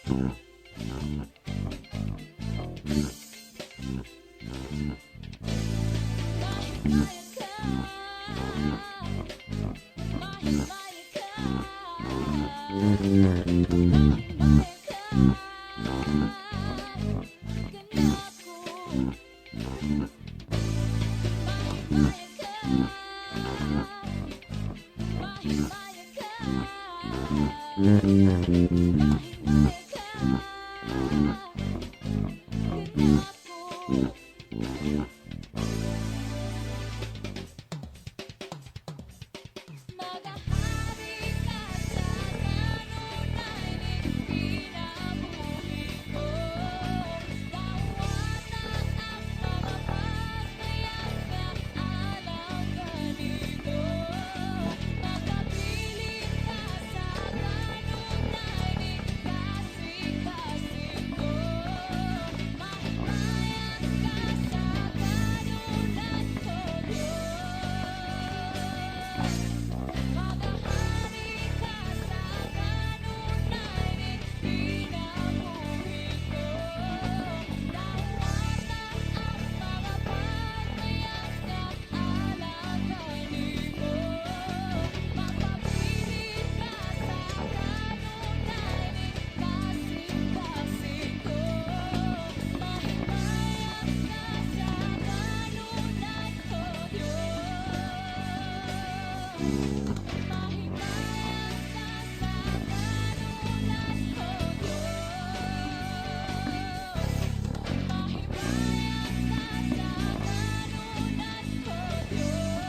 Mahimaya ka. Mahimaya ka. Mahimaya ka kanako. Mahimaya ka. Mahimaya ka. Mahimaya ka kanako. Magahari ka sa kanunay ning kinabuhi ko. Dawata ang mga paglayag nga alang kanimo. Magpabilin ka sa kanunay ning kasing-kasing ko. Mahimayan ka sa kanunay ko, Diyos. Magahari ka sa kanunay ning kinabuhi ko. Dawata ang mga paglayag nga alang kanimo. Magpabilin ka sa kanunay ning kasing-kasing ko. Mahimayan ka sa kanunay ko, Diyos. Mahimayan ka sa kanunay ko, Diyos. Mahimayan ka sa kanunay ko, Diyos.